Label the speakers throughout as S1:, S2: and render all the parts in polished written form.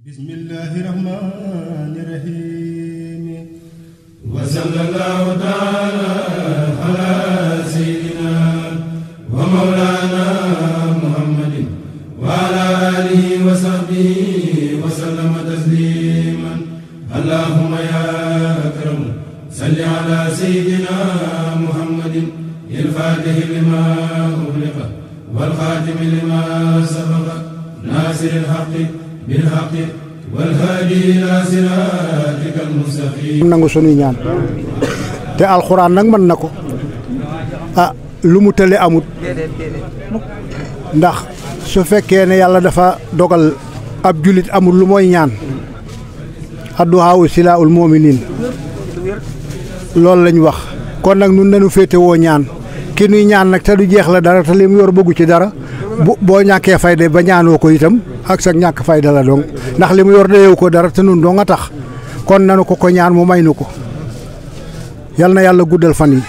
S1: bismillahi rahmani rahim wa sallallahu ta'ala ala sayyidina wa mawlana muhammadin wa ala alihi wa sahbihi wa sallama tasliman allahumma ya akram salli ala sayyidina muhammadin il-fatihi lima ughliqa wal khatimi lima sabaqa nasir al-haqqi bilhaqqi wal hadi ila siratikal mustaqim.
S2: nangu sunuy ñaan te alxuraan nag mën na ko lu mu tële amut ndax su fekkee ne yàlla dafa dogal ab julit amul lu mooy ñaan adduhaa silaahul mu'miniin loolu lañ wax kon nag nun nañu féete woo ñaan ki nuy ñaan nag te du jeex la dara te li mu yor bëggu ci dara boo ñàkkee fayda ba ñaanoo ko itam ak sa ñàkk fayda la dong ndax li mu yor dayew ko dara te nun doo nga tax kon nanu ko ñaan mu may nu ko yal na yàlla guddal fan yi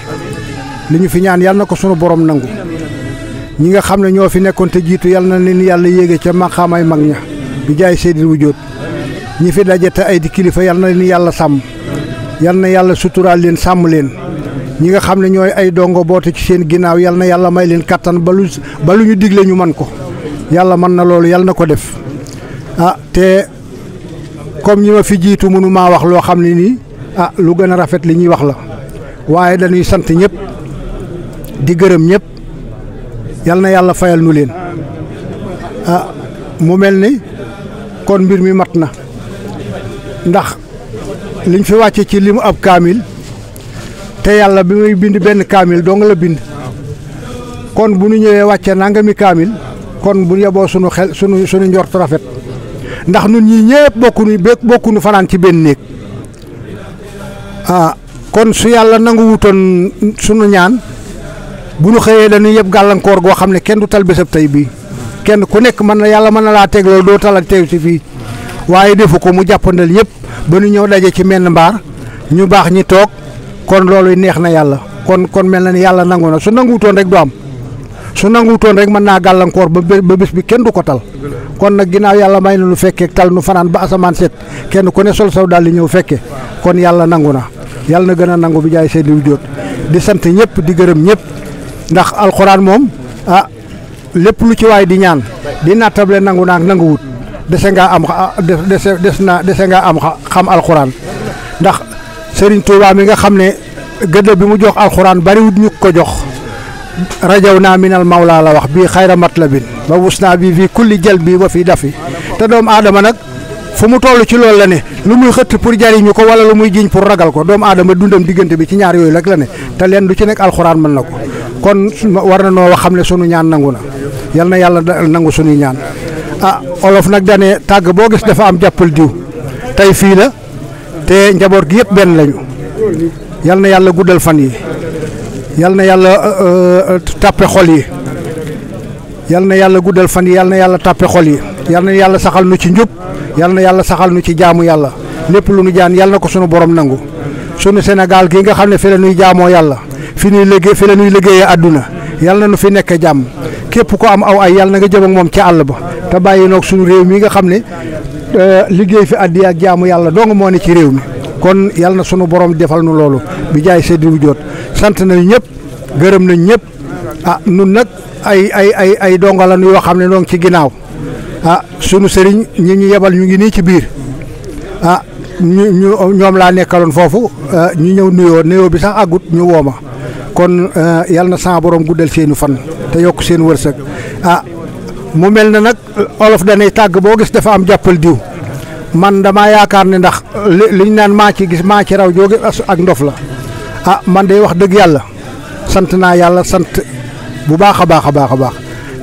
S2: li ñu fi ñaan yal na ko sunu borom nangu ñi nga xam ne ñoo fi nekkoon te jiitu yal na leen yàlla yéege ca maqaamay mag ña bi jaay seydil wujóot ñi fi daje te ay di kilifa yal na leen yàlla sàmm yal na yàlla suturaal leen sàmm leen ñi nga xam ne ñooy ay dongo boote ci seen ginnaaw yal na yàlla may leen kattan ba lu ñu digle ñu man ko yàlla mën na loolu yal na ko def te comme ñi ma fi jiitu mënu maa wax loo xam ne nii lu gën a rafet li ñuy wax la waaye dañuy sant ñëpp di gërëm ñëpp yal na yàlla fayal nu leen mu mel ni kon mbir mi mat na ndax liñ fi wàcce ci limu ab kaamil te yàlla bi muy bind benn kaamil doo nga la bind kon bu ñu ñëwee wàcce nangami kaamil kon bu yeboo sunu xel sunu njort rafet ndax nun ñii ñëpp bokkuñu fanaan ci benn néeg kon su yàlla nangu wutoon sunu ñaan bu ñu xëyee dañuy yëpp gàllankoor goo xam ne kenn du tal bésab tey bii kenn ku nekk mën na yàlla mën na laa teg loolu doo tal ak teew si fii waaye defu ko mu jàppandal ñëpp ba ñu ñëw daje ci menn mbaar ñu baax ñi toog kon loolu neex na yàlla kon mel na ni yàlla nangu na su nanguwutoon rek du am su nanguwutoon rek mën naa gàllankoor ba bés bi kenn du ko tal kon nag ginnaaw yàlla may na nu fekkee tal nu fanaan ba asamaan set kenn ku ne sol saw daal di ñëw fekke kon yàlla nangu na yàlla na gën a nangu bi jaay seen liw jóot di sant ñëpp di gërëm ñëpp ndax alxuraan moom lépp lu ci waay di ñaan di nattable nangu naak nanguwut dese ngaa am xam alxuraan ndax Sëriñ Tuubaa mi nga xam ne gëdd bi mu jox alxuraan bariwut ñu ko jox rajaw naa minal mawla la wax bii xayra matlabin ba wus naa bii fii kulli jël bii ba fii dafi te doomu aadama nag fu mu toll ci loolu la ne lu muy xëtt pour jariñu ko wala lu muy jiñ pour ragal ko doomu aadama dundam diggante bi ci ñaar yooyu rek la ne te leen du ci nekk alxuraan mën na ko kon war na noo wax xam ne sunu ñaan nangu na yal na yàlla nangu sunuy ñaan olof nag dane tàgg boo gis dafa am jàppal diw tey fii la te njaboot gi yëpp benn lañu yal na yàlla guddal fan yi yal na yàlla tàppe xol yi yal na yàlla guddal fan yi yal na yàlla tàppe xol yi yal na yàlla saxal nu ci njub yal na yàlla saxal nu ci jaamu yàlla lépp lu nu jaan yal na ko sunu borom nangu sunu Sénégal gi nga xam ne fi la nuy jaamoo yàlla fi la nuy liggéeyee àdduna yal na nu fi nekk jàmm képp ko am aw ay yal na nga jëm ak moom ca àll ba te bàyyi noog sunu réew mi nga xam ne liggéey fi addi ak jaamu yàlla dong moo ne ci réew mi kon yal na sunu borom defal nu loolu bi jaay seddi wu joot sant nañu ñëpp gërëm nañ ñëpp nun nag ay donga la yoo xam ne noo ngi ci ginnaaw sunu sëriñ ñi ñu yebal ñu ngi nii ci biir ñoom laa nekkaloon foofu ñu ñëw nuyoo bi sax àggut ñu wooma kon yal na sa borom guddal seenu fan te yokk seen wërsëg mu mel na nag olof danay tàgg boo gis dafa am jàppal diw man damaa yaakaar ne ndax liñ naan maa ci gis maa ci raw jóge ak ndof la man day wax dëgg yàlla sant naa yàlla sant bu baax a baax a baax a baax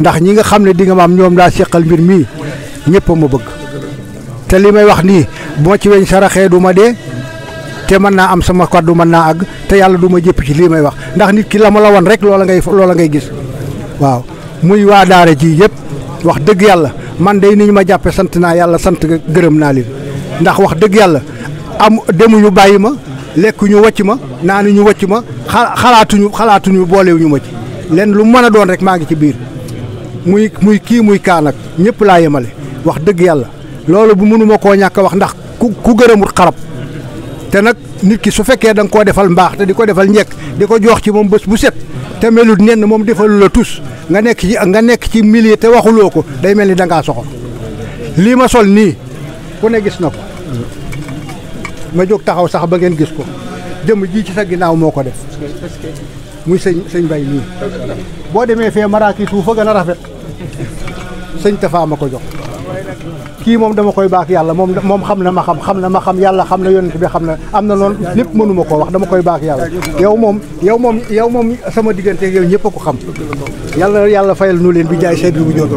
S2: ndax ñi nga xam ne di nga ma am ñoom daa seqal mbir mii ñëpp a ma bëgg te li may wax nii bu ma ci weñ saraxee du ma dee te mën naa am sama kàddu mën naa àgg te yàlla du ma jëpp ci lii may wax ndax nit ki la ma la wan rek loola ngay gis waaw muy waa daara ji yëpp wax dëgg yàlla man day ni ñu ma jàppe sant naa yàlla sant gërëm naa leen ndax wax dëgg yàlla demuñu bàyyi ma lekkuñu wàcc ma naanuñu wàcc ma xalaatuñu boolewuñu ma ci leen lu mën a doon rek maa ngi ci biir muy kii muy kaa nag ñëpp laa yemale wax dëgg yàlla loolu bu mënuma koo ñàkk wax ndax ku gërëmut xarab te nag nit ki su fekkee da nga koo defal mbaax te di ko defal njëkk di ko jox ci moom bés bu set te melut nenn moom defalu la tus nga nekk ci milieu te waxuloo ko day mel ni da ngaa soxor lii ma sol nii ku ne gis na ko ma jóg taxaw sax ba ngeen gis ko jëmm ji ci sa ginnaaw moo ko def muy sëñ Mbay nii boo demee fee maraaki suuf fa gën a rafet sëñ Tafa ma ko jox kii moom dama koy baak yàlla moom xam na ma xam yàlla xam na yonent bi xam na am na loolu lépp mënuma koo wax dama koy baak yàlla yow moom sama diggante yow ñëpp a ko xam yàlla fayal nu leen bi jaay seet bu jot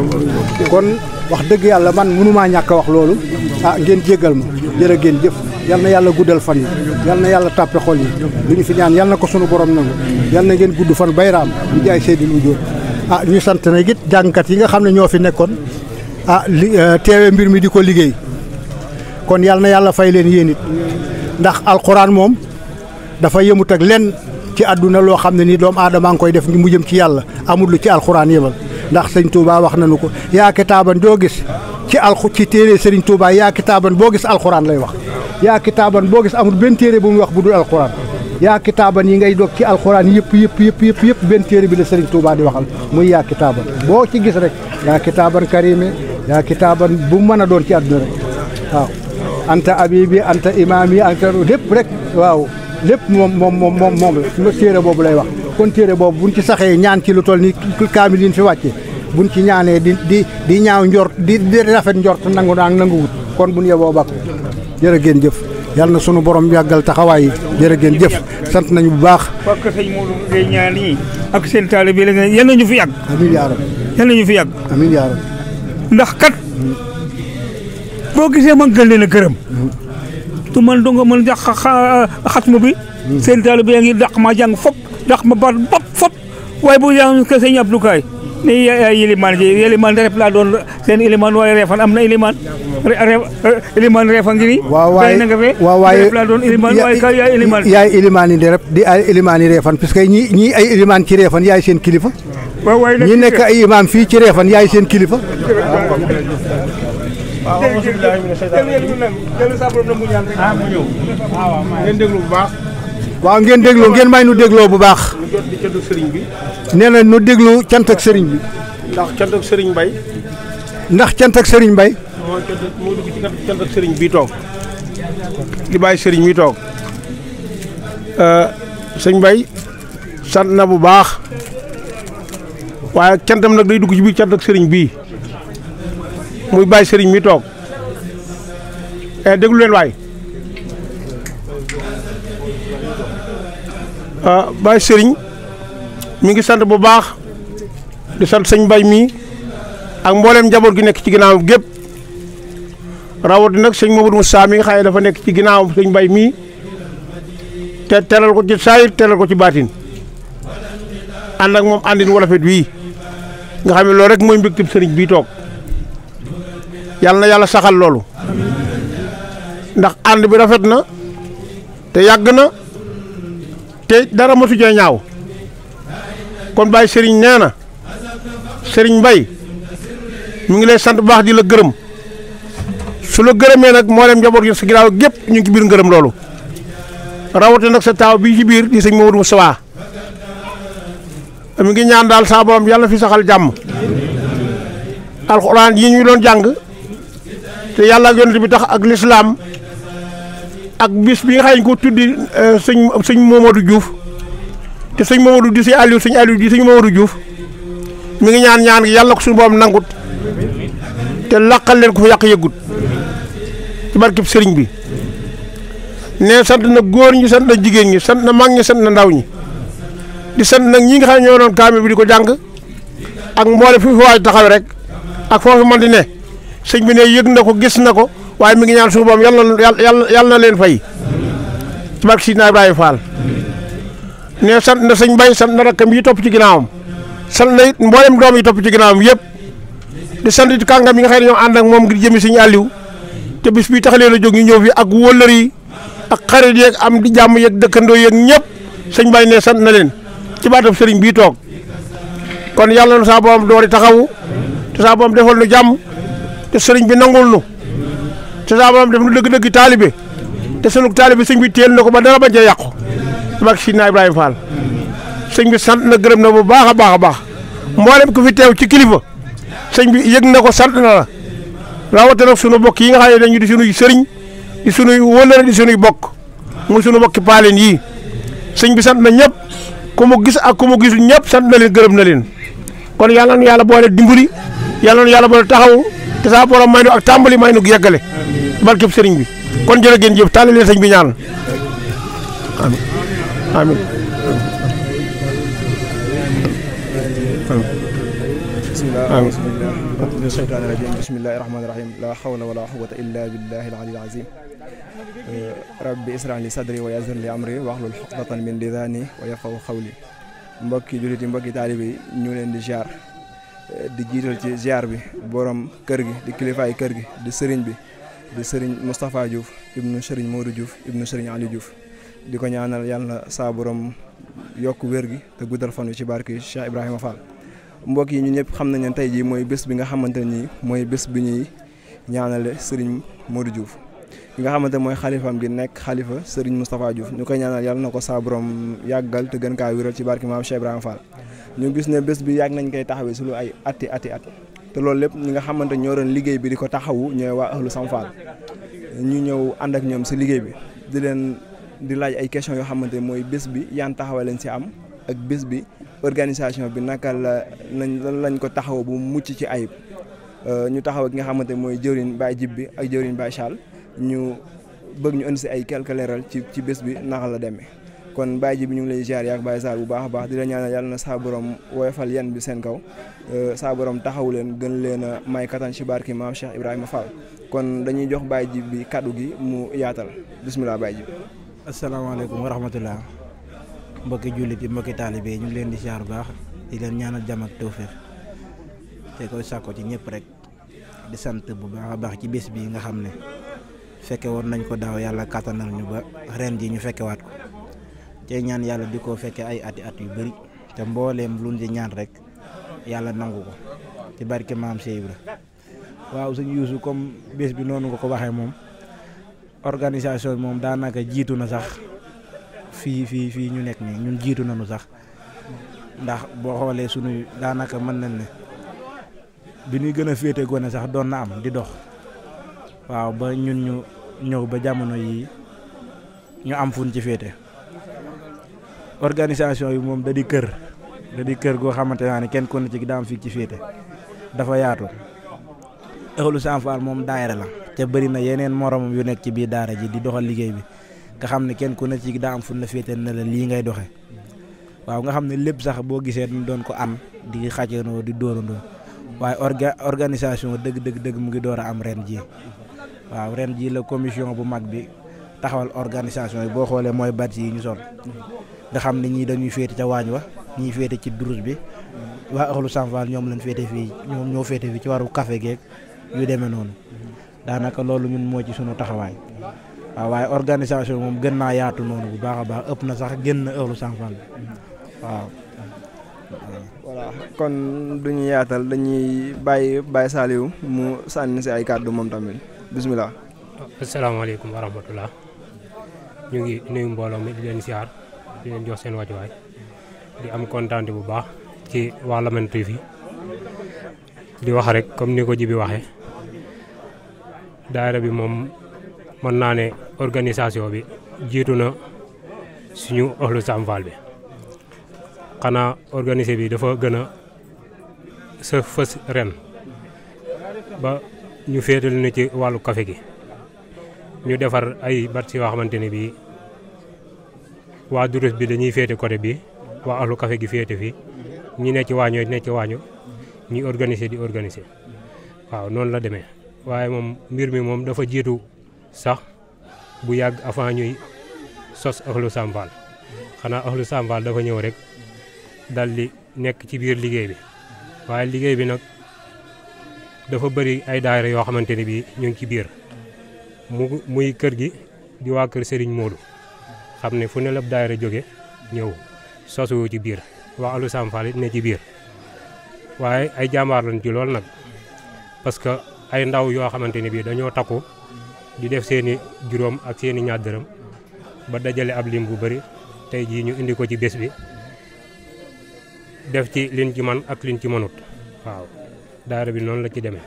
S2: kon wax dëgg yàlla man mënumaa ñàkk a wax loolu ngeen jéggal ma jërë ngeen jëf yal na yàlla guddal fan yi yal na yàlla tàppe xol yi lu ñu fi ñaan yal na ko sunu borom nangu yal na ngeen gudd fan bayraam bi jaay seet bu jot ñu sant na it jàngkat yi nga xam ne ñoo fi nekkoon teewe mbir mi di ko liggéey kon yal na yàlla fay leen yéen it ndax alxuraan moom dafa yëmut ak lenn ci àdduna loo xam ne nii doomu aadama ngi koy def mu jëm ci yàlla amul lu ci alxuraan yëmal ndax sëñ Touba wax nañu ko yaa kitaaban doo gis ci téere sëriñ Touba yaa kitaaban boo gis alxuraan lay wax yaa kitaaban boo gis amul benn téere bu muy wax bu dul alxuraan yaa kitaaban yi ngay dog ci alxuraan yëpp benn téere bi la sëriñ Touba di waxal muy yaa kitaaban boo ci gis rek yaa kitaaban karime yaa kitaaban bu mën a doon ci àdduna rek waaw anta abibi anta imaami anta lépp rek waaw lépp moom la téere boobu lay wax kon téere boobu buñ ci saxee ñaan ci lu toll ni kaamil yi fi wàcce buñ ci ñaanee di ñaaw njort di rafet njort nangu wut kon buñ yeboo bakk jërë ngeen jëf yàlla na sunu borom yàggal taxawaay yi jërë ngeen jëf sant nañu bu baax
S3: parce que sëñ Modou ngay ñaan yi ak seen taalibe bi la yal nañu fi yàgg
S2: amiin yaa rabbi
S3: yal nañu fi yàgg
S2: amiin yaa rabbi
S3: ndax kat boo gisee man gën leen a gërëm tu man do nga mën jax xatmu bi seen taalibe yaa ngi dàq ma jàng fop dàq ma bat bopp fop waaye bu jàng ke sëñ Abdou Kaay ne yilimaan rep laa doon seen ilimaan waaye reefan am na ilimaan reefan ngi nii
S2: waaye
S3: laa doon ilimaan waaye ka yaay ilimaan
S2: yaay ilimaan yi rep di ay ilimaan yi reefan parce que ñii ay ilimaan ci reefan yaay seen kilifa ñi nekk ay imaam fii ci reefan yaay seen kilifa waaw ngeen déglu ngeen may nu dégloo bu baax nee na nu déglu cant ak sëriñ bi
S1: ndax cant ak sëriñ Mbay
S2: ndax cant ak sëriñ Mbay
S1: moo dugg ci cant ak sëriñ bii toog di bàyyi sëriñ mi toog sëñ Mbay sant na bu baax waaye cantam nag day dugg ci biir cant ak sëriñ bii muy bàyyi sëriñ mi toog déglu leen waay bàyyi sëriñ mi ngi sant bu baax di sant sëñ Mbay mii ak mbooleem njaboot gi nekk ci ginnaawam gépp rawati nag sëñ Mamadou Moussa mi nga xam ne dafa nekk ci ginnaawam sëñ Mbay mii te teral ko ci saayir teral ko ci baatin ànd ak moom àndin wolofet wii nga xam ne loolu rek mooy mbégte sëriñ bii toog yàlla na yàlla saxal loolu ndax ànd bi rafet na te yàgg na te dara matu jee ñaaw kon Baye Serigne nee na Serigne Mbay mu ngi lay sant bu baax di la gërëm su la gërëmee nag moo leen njaboot gi sa ginnaaw gépp ñu ngi ci biir ngërëm loolu rawate nag sa taaw bii ci biir di sëñ Mamadou Moussa mi ngi ñaan daal saa borom yàlla fi saxal jàmm alxuraan yi ñu doon jàng te yàlla ak yonent bi tax ak lislaam ak bis bi nga xam ne ko tuddi sëñ Mamadou Diouf te sëñ Mamadou di sëñ Aliou di sëñ Mamadou Diouf mi ngi ñaan yàlla ko suñu borom nangut te laqal leen ko fa yàq yëggut ci barkeb sëriñ bi ne sant na góor ñi sant na jigéen ñi sant na mag ñi sant na ndaw ñi di sant nag ñi nga xam ne ñoo doon kaamil bi di ko jàng ak mboole fi waaj taxaw rek ak foofu man di ne sëñ bi ne yëg na ko gis na ko waaye mi ngi ñaan suñu borom yàlla na leen fay ci barke Sidina Ibrahima Fall ne sant na sëñ Mbay sant na rakkam yi topp ci ginnaawam sant na it mboolem doom yi topp ci ginnaawam yëpp di sant it kàngam yi nga xam ne ñoo ànd ak moom ngir jëmi sëñ Aliou te bis bi tax leen a jóg ñu ñëw fi ak wóllër yi ak xarit yeeg am di jàmm yeeg dëkkandoo yeeg ñëpp sëñ Mbay ne sant na leen ci baatam sëriñ bii toog kon yàlla na saa borom doori taxawu te saa borom defal nu jàmm te sëriñ bi nangul nu te saa borom def nu dëgg-dëgg taalibe te sunu taalibe sëñ bi teel na ko ba dara bañ cee yàqu barke Sidina Ibrahima Fall sëñ bi sant na gërëm na bu baax a baax a baax mboolem ku fi teew ci kilifa sëñ bi yëg na ko sant na la rawatina sunu bokk yi nga xam ne dañu di sunuy sëriñ di sunuy wëllëre di sunuy bokk muy sunu bokki paaleen yii sëñ bi sant na ñëpp ku mu gis ak ku mu gisul ñëpp sant na leen gërëm na leen kon yàlla na yàlla boole dimbali yàlla na yàlla boole taxaw te saa borom may nu ak tàmbali may nu yeggale barkeb sëriñ bi kon jërë ngeen jëf tàllal leen sëñ bi ñaan amin amin
S4: min shaytaani rajiim bismillaahi rahmaani rahiim laa hawla wa laa quwwata illaa billaahi al-aliyyil aziim rabbi israh li sadri wa yassir li amri wahlul uqdatan min lisaani wa yafqahu qawli mbokki jullit yi mbokki taalibe yi ñu leen di ziar di jiital ci ziar bi borom kër gi di kilifaay kër gi di sëriñ bi di sëriñ Moustapha Diouf ibnu sëriñ Modou Diouf ibnu sëriñ Aliou Diouf di ko ñaanal yàlla saa borom yokk wér gi te guddal fan wi ci barke Cheikh Ibrahima Fall. mbokk yi ñun ñëpp xam nañ ne tey jii mooy bés bi nga xamante ni mooy bés bi ñuy ñaanale Serigne Modou Diouf ki nga xamante mooy xalifam gi nekk xalifa Serigne Moustapha Diouf ñu koy ñaanal yàlla na ko saa borom yàggal te gën kaa wéral ci barke maam Cheikh Ibrahima Fall. ñu gis ne bés bi yàgg nañ koy taxawee su lu ay ati te loolu lépp ñi nga xamante ñoo doon liggéey bi di ko taxawu ñooy waa ahlu Sam Fall ñu ñëw ànd ak ñoom si liggéey bi di laaj ay question yoo xamante mooy bés bi yan taxawee lañ si am ak bés bi organisation bi naka lañ ko taxaw bu mucc ci ayib ñu taxaw ki nga xamante mooy jëwriñ Baye Jib bi ak jëwriñ Baye Chal ñu bëgg ñu indi si ay quelques leeral ci bés bi naka la demee kon Baye Jib bi ñu ngi lay ziar yaak Baye Chal bu baax a baax di la ñaanal yàlla na saa borom woyofal yan bi seen kaw saa borom taxaw leen gën leen a may kattan ci barki maam Cheikh Ibrahima Fall kon dañuy jox Baye Jib bi kaddu gi mu yaatal bisimilah Baye Jib.
S5: asalaamaaleykum wa rahmatullah mbokki jullit yi mbokki taalibe ñu ngi leen di ziar bu baax di leen ñaanal jàmm ak tawfeex te koy sàkko ci ñëpp rek di sant bu baax a baax ci bés bi nga xam ne fekke woon nañ ko daaw yàlla kattanal ñu ba ren ji ñu fekkewaat ko te ñaan yàlla di ko fekke ay ati at yu bëri te mbooleem luñ di ñaan rek yàlla nangu ko ci barke maam Cheikh Ibra waaw sëñ Youssou comme bés bi noonu nga ko waxee moom organisation bi moom daanaka jiitu na sax fii ñu nekk nii ñun jiitu nañu sax ndax boo xoolee sunuy daanaka mën nañ ne bi ñuy gën a féete gone sax doon na am di dox waaw ba ñun ñu ñëw ba jamono yi ñu am fuñ ci féete organisation yi moom da di kër goo xamante naa ne kenn ku ne ci daa am fii ci féete dafa yaatu ahlu Sam Fall moom daayira la te bëri na yeneen moromam yu nekk ci biir daara ji di doxal liggéey bi nga xam ne kenn ku ne ci daa am fu la féete ne la lii ngay doxe waaw nga xam ne lépp sax boo gisee dañ doon ko am di xàccandoo di dóorandoo waaye organisation dëgg mu ngi door a am ren ji waaw ren ji la commission bu mag bi taxawal organisation yi boo xoolee mooy bat yi ñu sol nga xam ne ñii dañuy féete ca waañ wa ñii féete ci durus bi waa ahlu Sam Fall ñoom lañ féete fii ñoom ñoo féete fii ci waru café geeg yu demee noonu daanaka loolu ñun moo ci sunu taxawaay waaw waaye organisation moom gën naa yaatu noonu bu baax a baax ëpp na sax gën na ahlu Sam Fall waaw.
S4: voilà kon duñu yaatal dañuy bàyyi Baye Saliou mu sànni si ay kàddu moom tamit bisimilah.
S6: asalaamaaleykum wa rahmatullah ñu ngi nuyu mbooloo mi di leen siyaar di leen jox seen wàccuwaay di am kontaante bu baax ci waa Lamyn TV di wax rek comme ni ko Jibi waxee daayira bi moom mën naa ne organisation bi jiitu na suñu ahlu Sam Fall bi xanaa organisé bi dafa gën a sa fës ren ba ñu féetal ni ci wàllu café gi ñu defar ay bat yoo xamante ne bii waa durus bi dañuy féete côté bi waa ahlu café gi féete fii ñi ne ci waañoo ne ci waañu ñuy organiser di organiser waaw noonu la demee waaye moom mbir mi moom dafa jiitu sax bu yàgg avant ñuy sos ahlu Sam Fall xanaa ahlu Sam Fall dafa ñëw rek dal di nekk ci biir liggéey bi waaye liggéey bi nag dafa bëri ay daayira yoo xamante ne bii ñu ngi ci biir muy kër gi di waa kër Serigne Modou xam ne fu ne la daayira jóge ñëw sosu ci biir waa ahlu Sam Fall it ne ci biir waaye ay jàmbaar lañ ci lool nag parce que ay ndaw yoo xamante ne bii dañoo takku di def seeni juróom ak seeni ñaar dërëm ba dajale ab lim bu bari tey jii ñu indi ko ci bés bi def ci liñ ci man ak liñ ci mënut waaw daara bi noonu la ci demee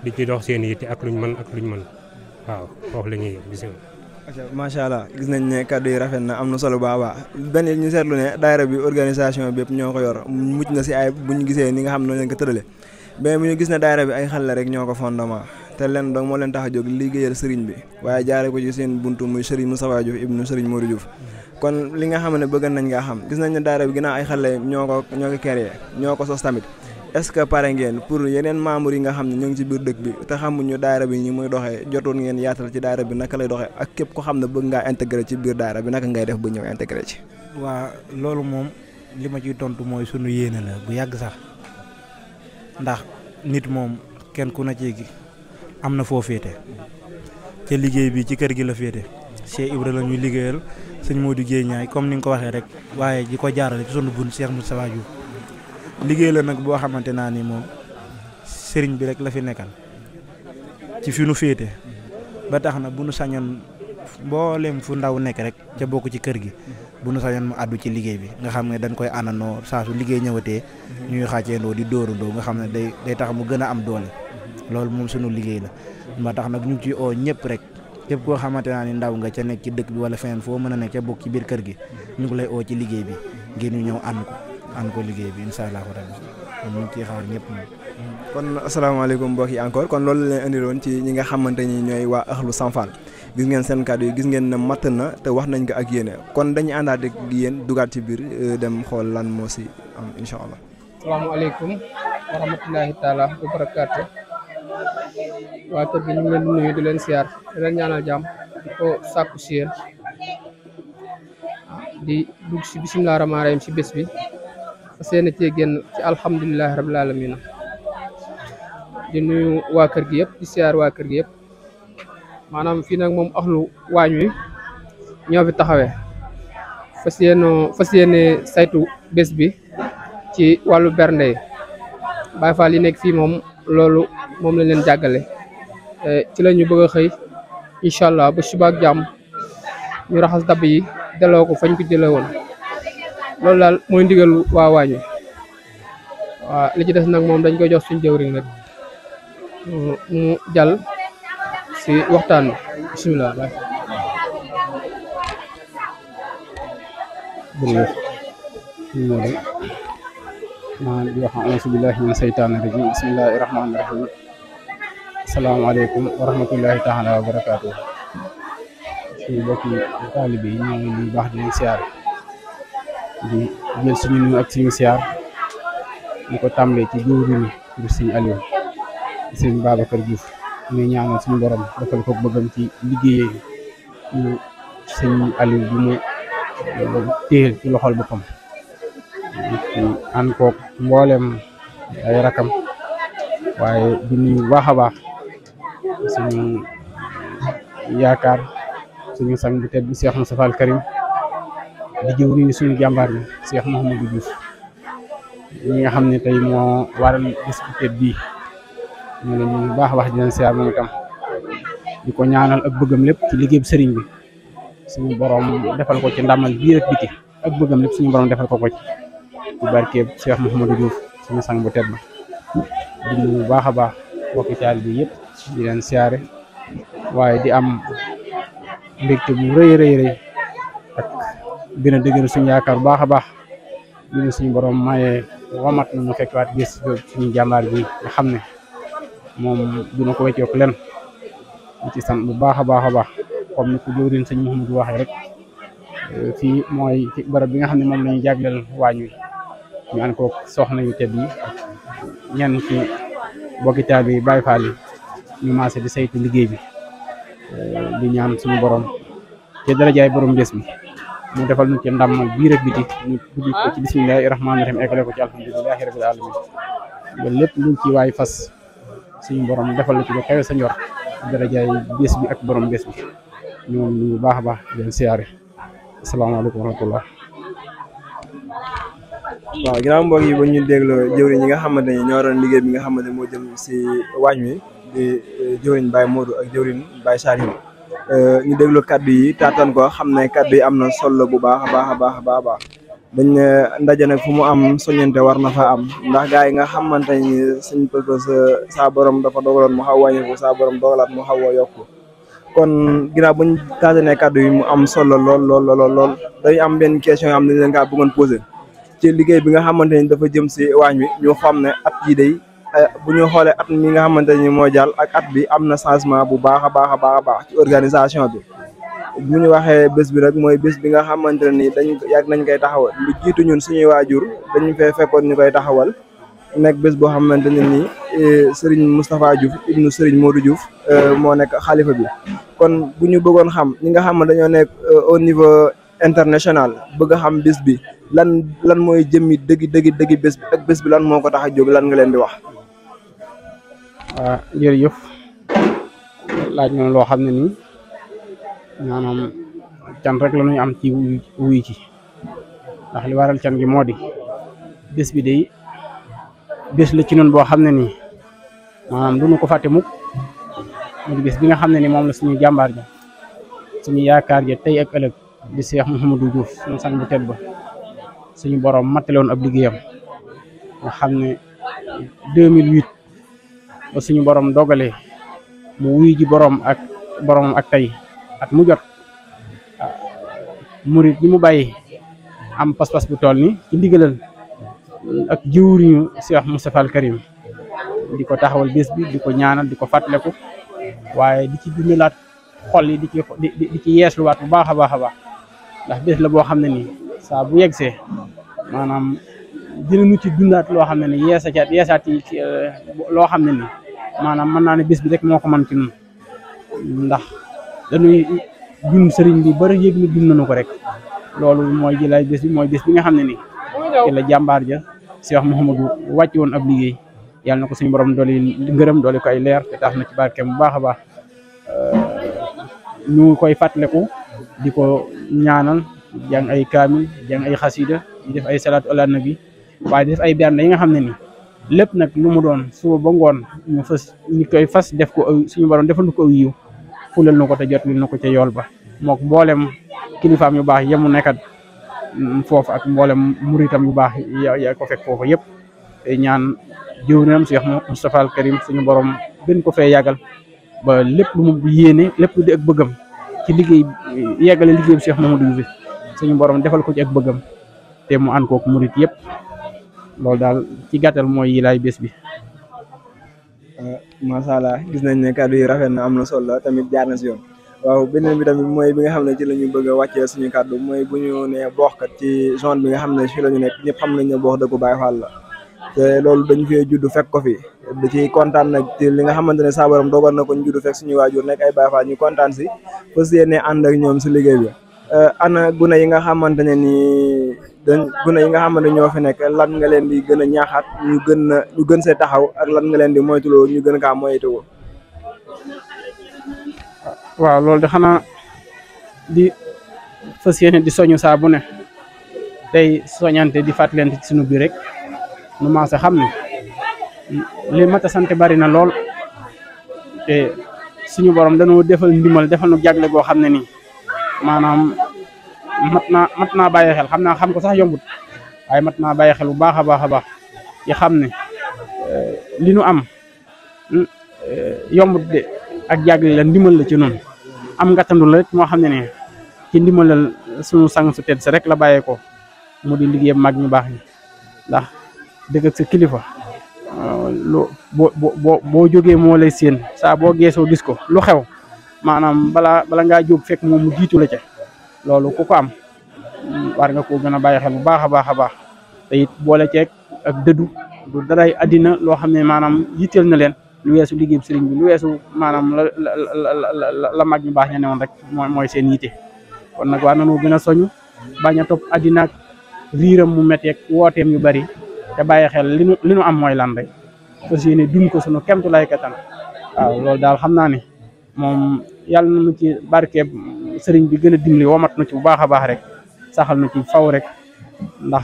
S6: di ci dox seeni yitte ak luñ mën ak luñ mën waaw foofu la ñuy bisimilah.
S4: macha allah gis nañ ne kàddu yi rafet na am na solo baax benn ñu seetlu ne daayira bi organisation bi yëpp ñoo ko yor mucc na si ay bu ñu gisee ni nga xam ne noonu leen ko tëralee mais bu ñu gis ne daayira bi ay xale rek ñoo ko fondement te leen donc moo leen tax a jóg liggéeyal sëriñ bi waaye jaare ko ci seen buntu muy sëriñ Moustapha Diouf ibnu sëriñ Modou Diouf kon li nga xam ne bëgg nañ nga xam gis nañ ne daayira bi ginnaaw ay xale ñoo ko créé ñoo ko sos tamit est-ce que pare ngeen pour yeneen membres yi nga xam ne ñoo ngi ci biir dëkk bi te xamuñu daayira bi ñi muy doxee jotoon ngeen yaatal ci daayira bi naka lay doxee ak képp ko xam ne bëgg ngaa intégré ci biir daayira bi naka ngay def ba ñëw intégré ci.
S5: waa loolu moom li ma ciy tontu mooy sunu yéene la bu yàgg sax ndax nit moom kenn ku na ci am na foo féete ca liggéey bi ci kër gi la féete Cheikh Ibra la ñuy liggéeyal sëñ Modou Guèye ñaay comme ni nga ko waxee rek waaye di ko jaarale ci sunu bun Cheikh Moustapha Diouf liggéey la nag boo xamante naa ni moom sëriñ bi rek la fi nekkal ci fi nu féete ba tax na bu nu sañoon mboolem fu ndaw nekk rek ca bokk ci kër gi bu nu sañoon mu àddu ci liggéey bi nga xam ne dañ koy àndandoo saa su liggéey ñëwatee ñuy xàcceendoo di dóorandoo nga xam ne day tax mu gën a am doole loolu moom sunu liggéey la ba tax nag ñu ngi ciy oo ñëpp rek képp koo xamante naa ni ndaw nga ca nekk ci dëkk bi wala feneen foo mën a nekk ca bokk ci biir kër gi ñu ngi lay oo ci liggéey bi ngir ñu ñëw ànd ko liggéey bi incha allah rabbi kon ñu ngi ciy xaar ñëpp moom.
S4: kon asalaamaaleykum mbokk yi encore kon loolu leen indiloon ci ñi nga xamante ni ñooy waa Ahlu Samfal gis ngeen seen kàddu yi gis ngeen ne matt na te wax nañ ko ak yéene kon dañuy àndaat ak yéen dugaat ci biir dem xool lan moo si am incha allah.
S7: asalaamaaleykum wa rahmatulahi taala wa barakaatu. waa kër gi ñu ngi leen di nuyu di leen siyaar di leen ñaanal jàmm di ko sàkku si yéen di dugg si bisimilah rahmaani rahiim si bés bi fas yéene cee génn ci alhamdulilah rabil alamin di nuyu waa kër gi yëpp di siyaar waa kër gi yëpp maanaam fii nag moom axlu waañ wi ñoo fi taxawee fas yéene saytu bés bi ci wàllu bernde Baay Faal yi nekk fii moom loolu moom lañ leen jàggale ci la ñu bëgg a xëy incha allah ba suba ak jàmm ñu raxas dab yi delloo ko fañ ko jëlee woon loolu daal mooy ndigalu waa waañ wi waaw li ci des nag moom dañ koy jox suñ jëwriñ rek mu jàll si waxtaan bi bisimilah.
S8: jërëjëf Modou maa di wax auzu billahi mina seytaani rajim bismillahi rahmaani rahim asalaamaaleykum wa rahmatullahi taala wa barakaatu suñu mbokki taalibe yi ñoo ngi nuyu baax di leen siyaar di jël suñu nuyu ak suñu siyaar ñu ko tàmbalee ci jëwriñu di sëñ Aliou sëñ Babacar Diouf ñu ñaanal suñu borom defal ko bëggam ci liggéeyee ñu sëñ Aliou bi mu téel ci loxol boppam ànd koog mboolem ay rakam waaye di nuyu bu baax a baax suñu yaakaar suñu sang bu tedd bi Cheikh Moustapha Al Karim di jëw ni suñu jàmbaar bi Cheikh Mouhamadou Diouf ñi nga xam ne tey moo waral bés bu tedd bii ñu ne ñu baax a baax di leen siyaar moom itam di ko ñaanal ak bëggam lépp ci liggéey bu sëriñ bi suñu borom defal ko ci ndamal biir ak biti ak bëggam lépp suñu borom defal ko ko ci barkeeb Cheikh Mouhamadou Diouf suñu sang bu tedd di nuyu bu baax a baax mbokki taal bi yëpp di leen siyaare waaye di am mbégte bu rëy ak gën a dëgër suñu yaakaar bu baax a baax ñu suñu borom maye wamat na ñu fekkwaat gis suñu jàmbaar bi nga xam ne moom dina ko weccook len di ci sant bu baax a baax comme ni ko jëwriñ sëñ Mouhamadou waxee rek fii mooy ci barab bi nga xam ne moom la ñu jagleel waañ wi ñu ànd ko soxna yu tedd yi ñenn ci bokki taal bi Baay Faal yi ñu maase di saytu liggéey bi di ñaan suñu borom te darajaay borom bés bi mu defal ñu ci ndàmmal biir ak biti ñu dugg ko ci bismillahi rahmaani rahim eggale ko ci alhamdulilahi rabbil alamin ba lépp luñ ci waay fas suñu borom defal la ci ba kawe sa njor darajaay bés bi ak borom bés bi ñoom ñu baax a baax di leen siyaare asalaamaaleykum wa rahmatullah.
S4: waaw ginnaaw mbokk yi ba ñu dégloo jëwriñ ñi nga xamante ne ñoo doon liggéey bi nga xamante ne moo jëm si waañ wi di jëwriñ Baye Modou ak jëwriñ Baye Salim ñu déglu kaddu yi taataan ko xam ne kaddu yi am na solo bu baax a baax dañ ne ndaje nag fu mu am soññante war na fa am ndax gaa yi nga xamante ni suñ purpose saa borom dafa dogaloon mu xaw a wàññiku saa borom dogalaat mu xaw a yokku kon ginnaaw buñ taatanee kaddu yi mu am solo lool dañu am benn question yoo xam ne dañ leen kaa bëggoon posé ci liggéey bi nga xamante ni dafa jëm si waañ wi ñu xam ne at yi day bu ñu xoolee at mi nga xamante ni moo jàll ak at bi am na changement bu baax a baax ci organisation bi bu ñu waxee bés bi rek mooy bés bi nga xamante ne ni dañ yàgg nañ koy taxawal lu jiitu ñun suñuy waajur dañu fee fekkoon ñu koy taxawal nekk bés boo xamante ne ni Serigne Moustapha Diouf ibnu Serigne Modou Diouf moo nekk xalifa bi kon bu ñu bëggoon xam ñi nga xam ne dañoo nekk au niveau international bëgg a xam bés bi lan mooy jëmmi dëgg bés bi ak bés bi lan moo ko tax a jóg lan nga leen di wax.
S8: waaw jërëjëf laaj na loo xam ne nii maanaam can rek la ñuy am ci wuy ci ndax li waral can gi moo di bés bi day bés la ci noonu boo xam ne nii maanaam du ñu ko fàtte mukk mu di bés bi nga xam ne ni moom la suñu jàmbaar ja suñu yaakaar ja tey ak ëllëg di Cheikh Mouhamadou Diouf suñu sang bu tedd ba suñu borom mattaloon ab liggéeyam nga xam ne 2008 ba suñu borom dogalee mu wuy ji borom ak tey at mu jot murit yi mu bàyyi am pas-pas bu toll ni ci ndigalal ak jiwriñu Cheikh Moustapha al Karim di ko taxawal bés bi di ko ñaanal di ko fàttaliku waaye di ci dundalaat xol yi di ci yeesluwaat bu baax a baax ndax bés la boo xam ne nii saa bu yegsee maanaam dinañu ci dundaat loo xam ne ni yeesaat yi loo xam ne nii maanaam mën naa ne bés bi rek moo ko mën ci ñun ndax dañuy dund sëriñ bi bari yëg ni dund nañu ko rek loolu mooy jëlaay bés bi mooy bés bi nga xam ne nii ci la jàmbaar ja Cheikh Mouhamadou wàcc woon ab liggéey yàlla na ko suñu borom dooli ngërëm dooli ko ay leer te tax na ci barkeem bu baax a baax ñu koy fàttaliku di ko ñaanal jàng ay kaamil jàng ay xasida di def ay salaatu ala nabi waaye di def ay bernde yi nga xam ne nii lépp nag lu mu doon suba ba ngoon ñu koy fas def ko suñu borom defal ko aw yiw fulal na ko te jot na ko ca yool ba mook mboolem kilifaam yu baax yemu nekkat foofu ak mboolem muritam yu baax yaa ko fekk foofu yëpp te ñaan jëwrinam Cheikh Moustapha al Karim suñu borom gën ko fee yàggal ba lépp lu mu yéene lépp lu di ak bëggam ci liggéey yeggale liggéeyam Cheikh Mamadou Diouf suñu borom defal ko ci ak bëggam te mu ànd kook murit yëpp loolu daal ci gàttal mooy yi laay bés bi.
S4: macha allah gis nañ ne kàddu yi rafet na am na solo tamit jaar na si yoon waaw beneen bi tamit mooy bi nga xam ne ci la ñu bëgg a wàccee suñu kàddu mooy bu ñu nee booxkat ci zone bi nga xam ne fii la ñu nekk ñëpp xam nañ ne boox dëkku Baye Fall la te loolu dañu fee judd fekk ko fi da ci kontaan nag ci li nga xamante ne saa borom dogal na ko ñu judd fekk suñu waajur nekk ay Baye Fall ñu kontaan si fas yéene ànd ak ñoom si liggéey bi ana gune yi nga xamante ne nii gune yi nga xamante ñoo fi nekk lan nga leen di gën a ñaaxaat ñu gën see taxaw ak lan nga leen di moytuloo ñu gën kaa moytuwoo.
S8: waaw loolu de xanaa di fas yéene di soñu saa bu ne tey soñante di fàttalante ci sunu biir rek nu maa sa xam ne li mat a sant bari na lool te suñu borom dañoo defal ndimbal defal nu jagle goo xam ne nii maanaam mat naa bàyyi xel xam naa xam ko sax yombut waaye mat naa bàyyi xel bu baax a baax yi xam ne li nu am yombut de ak jagle la ndimbal la ci noonu am ngàttandu la rek moo xam ne ne ci ndimbalal suñu sang su tedd sa rek la bàyyee ko mu di liggéeyam mag ñu baax ñi ndax dëgg ak sa kilifa boo jógee moo lay séen saa boo geesoo gis ko lu xew maanaam bala ngaa jóg fekk moom mu jiitu la ca loolu ku ko am war nga koo gën a bàyyi xel bu baax a baax te it boole ceeg ak dëddu du daray àddina loo xam ne maanaam yitteel na leen lu weesu liggéey sëriñ bi lu weesu maanaam la mag ñu baax ña ne woon rek mooy seen yitte kon nag war nañoo gën a soñu bañ a topp àddina ak riiram mu metteeg wooteem yu bari te bàyyi xel li nu am mooy lan rek fas yéene dund ko sunu kemtu lay kattan waaw loolu daal xam naa ne moom yàlla na nu ci barkeeb sëriñ bi gën a dimbali womat nu ci bu baax a baax rek saxal nu ci faw rek ndax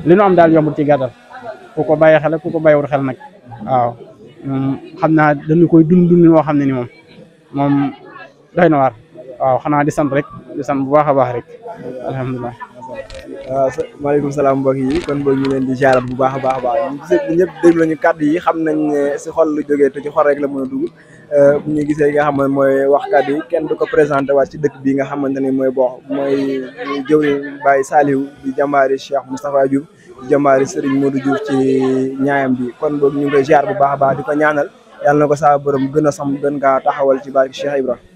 S8: li nu am daal yombul ci gàttal ku ko bàyyi xel ku ko bàyyiwul xel nag waaw xam naa dañu koy dund woo xam ne ni moom doy na waar waaw xanaa di sant rek di sant bu baax a baax rek alhamdulilah.
S4: waaw maaleykum salaam mbokk yi kon boog ñu leen di ziarat bu baax a baax a baax ñëpp déglu nañu kàddu yi xam nañ ne si xol lu jógee te ci xol rek la mën a dugg bu ñu gisee nga xam ne mooy wax kàddu yi kenn du ko présenté waat ci dëkk bi nga xamante ne mooy boox mooy jëwriñ Baye Saliou di jàmbaari Cheikh Moustapha Diouf di jàmbaari Serigne Modou Diouf ci ñaayam bi kon boog ñu ngi koy ziar bu baax a baax di ko ñaanal yàlla na ko saa borom gën a sam gën kaa taxawal ci barke Cheikh Ibrahima.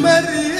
S9: Mary